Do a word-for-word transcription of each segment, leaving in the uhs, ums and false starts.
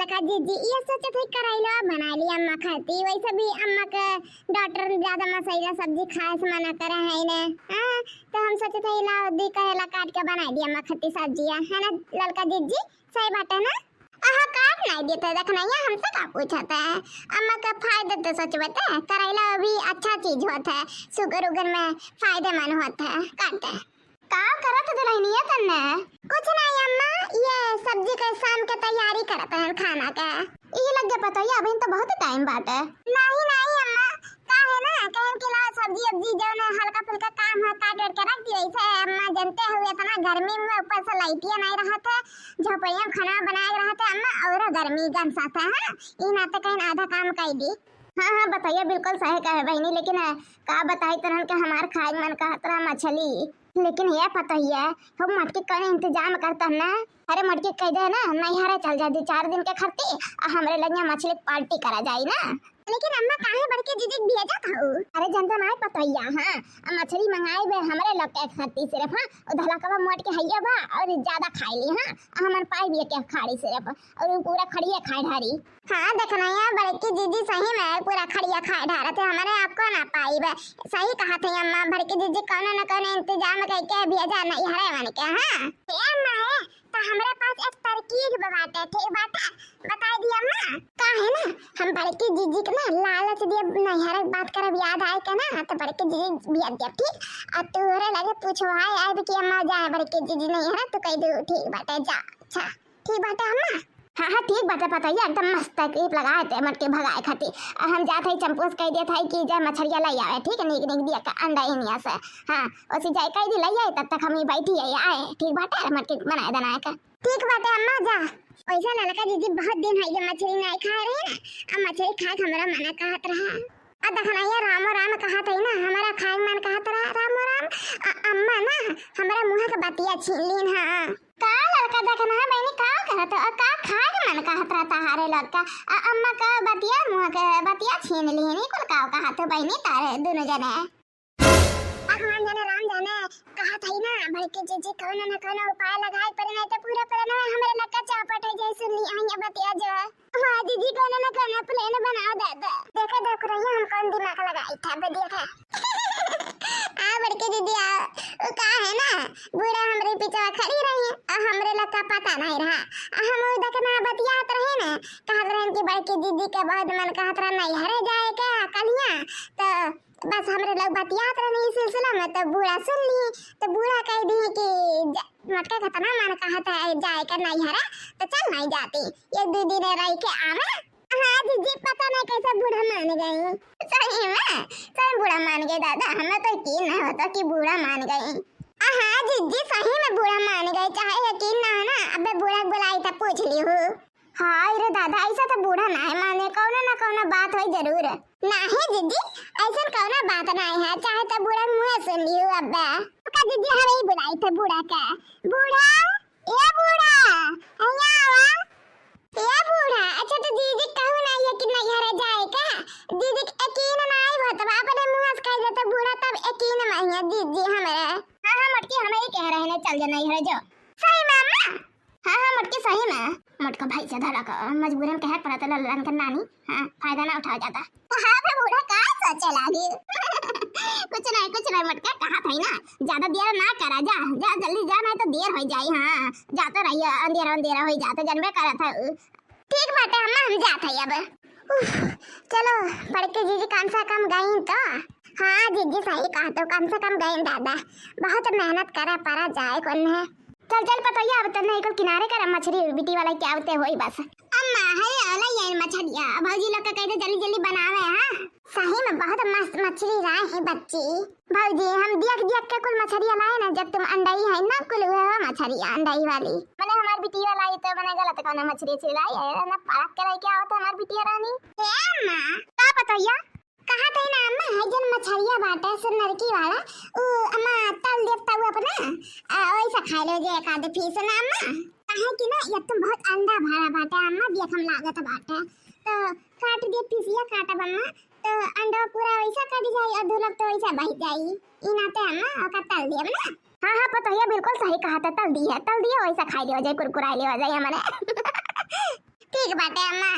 त का जीजी, ये सोचत है करैला बनाइ ली अम्मा खाती। वैसे भी अम्मा के डॉक्टर ज्यादा मसैला सब्जी खाए से मना करे है ने। हाँ, तो हम सोचत है लाओ दी करेला काट के बनाइ दी अम्मा खाती सब्जिया, है ना ललका जीजी? सही बात है ना? अहा, काट नहीं देते, देखना ये हमसे का पूछत है? अम्मा के फायदे तो सोचबे ते, करैला भी अच्छा चीज होत है, शुगर उगर में फायदेमंद होत है, काट दे। का करत दुल्हनिया तन्ने? कुछ नहीं अम्मा, ये सब्जी के शाम के तैयारी करत हैं खाना के। ई लगे पतोहिया, अभी तो बहुत टाइम बाटे। नहीं, नहीं अम्मा, का है ना, कहेन कि ला सब्जी उब्जी जौन हल्का फुल्का काम है, काट वाट के रख दिए। ऐसे अम्मा जानते हो, इतना गर्मी में ऊपर से लाइटिया नहीं रहत है, झोपड़िया में खाना बनाए रहत है अम्मा, और गर्मी गन साथ है, हाँ? ई नाते कहेन आधा काम कर दी। हाँ, हाँ, पतोहिया बिल्कुल सही कहे बहिनी, लेकिन, अ, का बताई तोहन के हमार खाए मन कहत रहा मछली। लेकिन ये पतोहिया, हम मोटकी कौन इंतजाम करता ना? अरे मोटकी कह दे ना, नैहरे चल जा दू चार दिन के खरती, आ हमरे लगिया मछली के पार्टी करा जाई ना। लेकिन अम्मा काहे बड़के जीजी के भेजत हऊ? अरे जनता ना पतोहिया, हाँ, आ मछली मंगाए बे हमरे लोग के खरती सिर्फ, हाँ, उ धलकवा मोटकी हइया बा और ज्यादा खाई ली, हाँ, आ हमन पाई भी के खाड़ी सिर्फ, और उ पूरा खड़िया खाए ढारी। हाँ, देखना है, बड़की जीजी सही में पूरा खड़िया खाए ढारत है, हमरे आपको ना पाइब। सही कहत है अम्मा, बड़की जीजी कौनो न कौनो इंतजाम करके भेजा नैहरे मन के, हाँ। ए अम्मा, ए, तो हमरे पास एक तरकीब बाटे, ठीक बाटे, बताई दी अम्मा। का है ना, हम बड़की जीजी के ना लालच दिए, नैहरे के बात करब, याद आए के ना, तो बड़की जीजी भेज दिया, ठीक? आ तोहरे लगे पूछवाए आइब कि अम्मा जाए बड़की जीजी नैहरे, तू कह दू, ठीक बाटे, जा, अच्छा। ठीक बाटे अम्मा। हाँ, हाँ, ठीक बाटे पतोहिया, एकदम मस्त तरकीब लगाए ते मोटकी भगाए खातिर। आ हम जात हई चंपू से कह देत हई कि जा मछरिया लाई आवे, ठीक है, नीक नीक दिया का अंडा इनिया से। हाँ, ओसी जाए कह दी लाई आए, तब तक हम ही बैठी है आए, ठीक बाटे, मोटकी बनाए देना है का। ठीक बाटे अम्मा, जा। वैसे ललका जीजी बहुत दिन है ये मछली नहीं खाए रहे ना, अब मछली खाए के हमारा मना कहत रहा। आ देखना ये रामो राम कहत है ना, हमारा खाए मन कहत रहा रामो राम। आ, अम्मा ना हमारा मुँह के बतिया छीन लीन, हाँ। का ललका देखना है बहनी, का कहत हो? आ का खाए के मन कहत रहा तहारे लोग का? आ अम्मा का बतिया मुँह के बतिया छीन लीन, ई कुल का कहत हो बहनी तारे दोनों जने? भगवान जाने राम जाने, कहत है ना बड़की जीजी कौनो न कौनो उपाय लगाए पड़े, नहीं तो पूरा पलनवा हमरे लक्का चौपट हो जाए। सुन ली आई बतिया जो। हाँ जीजी, कौनो न कौनो प्लान बनाओ दादा। देखा देखो रहिया, हम कौन दिमाग लगाई था बे, देखा। आ बड़की दीदी आ, उ का है ना, बूढ़ा हमरे पीछे खड़ी रही है, आ हमरे लक्का पता नहीं रहा। आ हम उ देखना बतियात रहे ना, कहत रहन कि बड़की दीदी के बहुत मन कहत रहा नैहरे जाए के कलिया, तो बस हमरे लोग बतियात रहनी इस सिलसिला में, तो बूढ़ा सुन ली, तो बूढ़ा कह दी कि जा, मोटका कितना मन कहत है जाए के नैहरा, तो चल नहीं जाती, एक दो दिन रह के आवे। हाँ जीजी, पता नहीं कैसे बूढ़ा मान गई। सही में, सही बूढ़ा मान गए दादा, हमें तो यकीन नहीं होता कि बूढ़ा मान गई। हाँ जीजी, सही में बूढ़ा मान गए, चाहे यकीन ना हो ना, अबे बूढ़ा बुलाई था पूछ ली हूँ। हाय रे दादा, ऐसा तो बूढ़ा नाहीं माने, कौनो ना कौनो बात होई जरूर। नाहीं दीदी, ऐसा कौनो बात नाहीं है, चाहे तो बूढ़ा मुँह सुन लियो अब्बा। का दीदी, हम ही बुलाई थे बूढ़ा का। बूढ़ा, ए बूढ़ा, यहाँ आवा। ए बूढ़ा, अच्छा तो दीदी कहू नाहीं है कि नैहरे जाए का? दीदी के यकीन नाहीं होत बा, अपने मुँह से कह देते बूढ़ा, तब यकीन मानिए दीदी हमरे। हाँ, हाँ, मोटकी, हम ही कह रहे हैं, चल जा नैहरे जो। सही में अम्मा? हाँ, हाँ, मोटकी सही में। मोटका भाई से धरा का मजबूरन कहे पड़त ललन के नानी। हाँ, फायदा ना उठावा जाता। हाँ, बे बूढ़ा का सोचे लागी? कुछ नहीं, कुछ नहीं मोटका, कहा था ही ना, ज्यादा देर ना करा जा, जा जल्दी जा, नहीं तो देर हो जाई। हाँ, जाता रहिए, अंधेरा अंधेरा हो जाता, जनबे करा था। ठीक बाटे अम्मा, हम जात है अब। उफ, चलो, बड़की जीजी कम से कम गईं तो। हाँ जीजी सही कहा तो, कम से कम गईं दादा, बहुत मेहनत करा पड़ा जाए कोन है। चल चल पतोहिया, अब तो नहीं कुल किनारे कर, मछली बिटी वाला क्या होते होई बस। अम्मा, है वाला ये मछलिया, भौजी लोग का कह दे जल्दी जल्दी बनावे, हाँ। सही में बहुत मस्त मछली लाए हैं बच्ची। भौजी, हम दियक दियक के कुल मछरिया लाए ना, जब तुम अंडई है ना, कुल हुआ मछरिया अंडई वाली। मने हमार बिटिया लाई तो मने गलत कौनो मछरी उछरी लाई है ना, परख के लाई क्या होता हमार बिटिया रानी। ए अम्मा, का पतोहिया? कहा थे ना अम्मा, है जन मछरिया बाटे सुनरकी वाला, उ अम्मा तल देव तऊ अपना, आ, वैसा खा लो जे एक आधे पीस ना अम्मा। काहे कि ना, ये तुम बहुत अंडा भरा बाटे अम्मा, देख हम लागत बाटे, तो काट दे पीसिया काटब अम्मा, तो अंडा पूरा वैसा कट जाई और धुलक तो वैसा बह जाई। ई नाते अम्मा ओका तल दियब ना। हाँ, हाँ, पतोहिया बिल्कुल सही कहा था, तल दी है, तल दिए वैसा खाई लेवा जाए, कुरकुराई लेवा जाए हमारे। ठीक बाटे अम्मा।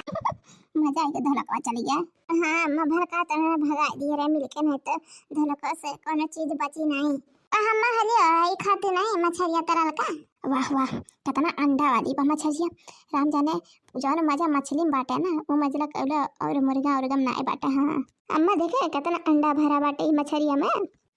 मजा आइगा, धोलकवा चली गया। हाँ अम्मा, भड़का तो ना भगा दिए रहे मिलके, नहीं तो धोलकवा से कोनो चीज बची नहीं। आ, अम्मा हलिया, ई खाती नहीं मछरिया तरल का? वाह वाह, कितना अंडा वाली बा मछरिया। राम जाने जौन मजा मछली में बाटे ना, वो मजा कौला और मुर्गा उर्गा में नाय बाटे। हाँ अम्मा देखे, कितना अंडा भरा बाटे ई मछरिया में।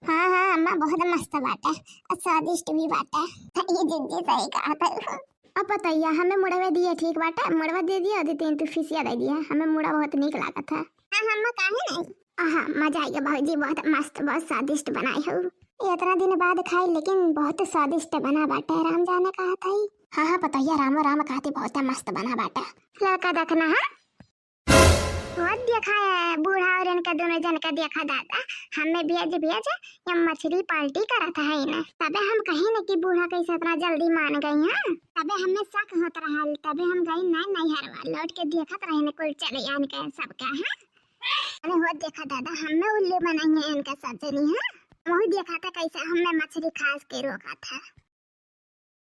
हाँ हाँ अम्मा, बहुत मस्त बाटे और स्वादिष्ट भी बाटे। ये जिज्जी सही कहा था। अब पतैया, हमें मुड़वे दिए ठीक बाटे, मुड़वा दे दिए और तीन तू फिसिया दे दिए, हमें मुड़ा बहुत नीक लागत है। हाँ अम्मा, काहे नहीं? आहा, मजा आइगा भौजी, बहुत मस्त, बहुत स्वादिष्ट बनाई हो। ये इतना दिन बाद खाई, लेकिन बहुत स्वादिष्ट बना बाटे, राम जाने कहा था ही। हाँ हाँ पतैया, राम राम कहती, बहुत मस्त बना बाटे। लड़का देखना है। वो देखा है बूढ़ा और इनका दोनों जन का, देखा दादा, हमें भेज भेज या मछली पार्टी करत है ना। तबे हम कही न कि बूढ़ा कैसे इतना जल्दी मान गई हैं। तबे हमें शक होत रहल, तबे हम गई ना नैहरवा, लौट के देखत रहे न कुल चले आन के सबका है। अरे हो देखा दादा, हमें उल्लू बनाई है इनका सब जनी है। वही देखा था कैसे हमें मछली खास के रोका था।